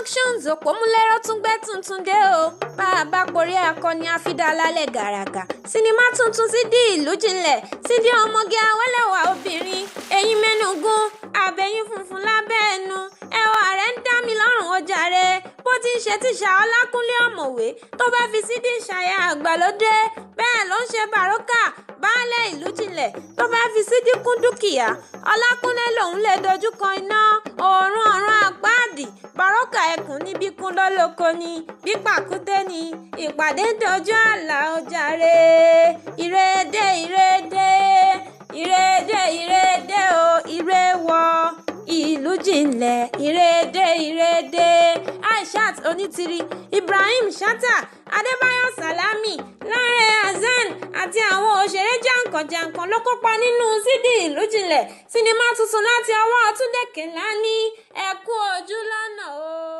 Productions òpómúléró tún gbé tuntun dé o. Bá a bá porí akọni àfidà lálẹ́ gàràgà. Sinimá tuntun Sídí Ìlú Jinlẹ̀, Sídí ọmọge awẹ́lẹ́wà obìnrin, eyín mẹ́nugún, àbẹ̀yìn funfun lábẹ́ ẹnu. Ẹwà rẹ̀ ń dá mi lọ́rùn ó jàre. Bó ti ń ṣe tíṣà Ọlákúnlé ọ̀mọ̀wé tó bá fi Sídí ṣaya àgbàlódé. Bẹ́ẹ̀ ló ń ṣe Bàrókà, baálé ìlú jinlẹ̀ tó bá fi Sídí kún dúkìá. Ọlákúnlé lòun lè dojúkọ iná, òórùn ọ̀run àpáàdì. Bàrókà ẹkùn níbí kún lólóko ni, bí pàkúté ni. Ìpàdé dojú àlà ó jàre. Ire dé, ire dé, ire dé, ire dé o, ire wọ ìlú jinlẹ̀, ire dé, ire dé. Aishat Onítìrí, Ibrahim Chatta, Adébáyọ̀ Sálámì, Láńrẹ Hassan àti àwọn òṣèré jàǹkànjàǹkàn ló kópa nínú Sídí Ìlú Jinlẹ̀, sinimá tuntun láti ọwọ́ Túndé Kèlání. Ẹ kú ojú lọ́nà o.